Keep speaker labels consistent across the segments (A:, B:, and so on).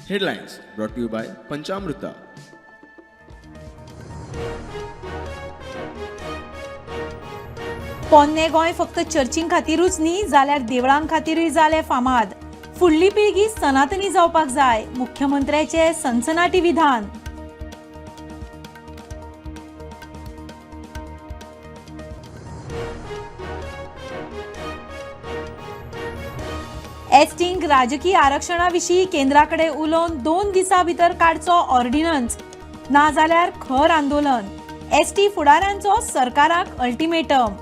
A: Headlines brought to you by Panchamruta.
B: पोन्ने Goa फक्त चर्चीं खातीरूच न्ही जाल्यार देवळां खातीरूय जालें फामाद. फुडली पिळगी सनातनी जावपाक जाय, मुख्यमंत्र्याचे सनसनाटी विधान. एसटींक राजकी आरक्षणा विशीं केंद्रा कडेन उलोवन 2 दिसां भितर काडचो ऑर्डिनन्स, नाजाल्यार खर आंदोलन. एसटी फुडाऱ्यांचो सरकाराक अल्टिमेटम.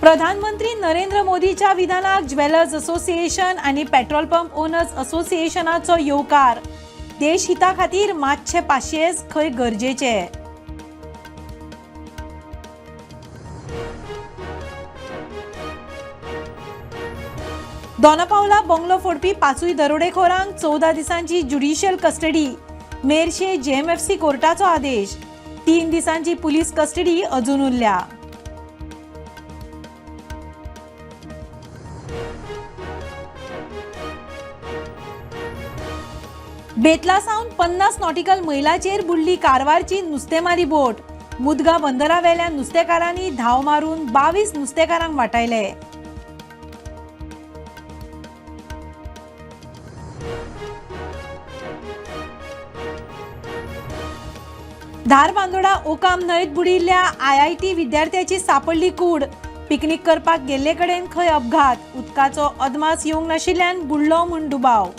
B: प्रधानमंत्री नरेंद्र मोदीच्या विधानाक ज्वेलर्स असोसिएशन आनी पेट्रोल पंप ओनर्स असोसिएशनाचो येवकार. देशहिता खातीर मातशे पाशियेस खंय गरजेचे. दोनापावला बंगलो फोडपी 5 दरोडेखोरांक 14 दिसांची ज्युडिशियल कस्टडी. मेरशे जेएमएफसी कोर्टाचो आदेश. 3 दिसांची पुलीस कस्टडी अजून उरल्या. बेतला सावन 50 नॉटिकल मैलाचेर बुडली कारवारची नुस्तेमारी बोट. मुदगा बंदरावेल्या नुस्तेकारांनी धांव मारून 22 नुस्तेकारांक वाटायले. धारबांदोडा ओकाम न्हंयत बुडिल्ल्या आयआयटी विद्यार्थ्याची सापडली कूड. पिकनीक करपाक गेल्ले कडेन खंय अपघात. उदकाचो अदमास येवंक नाशिल्ल्यान बुडलो म्हूण दुबाव.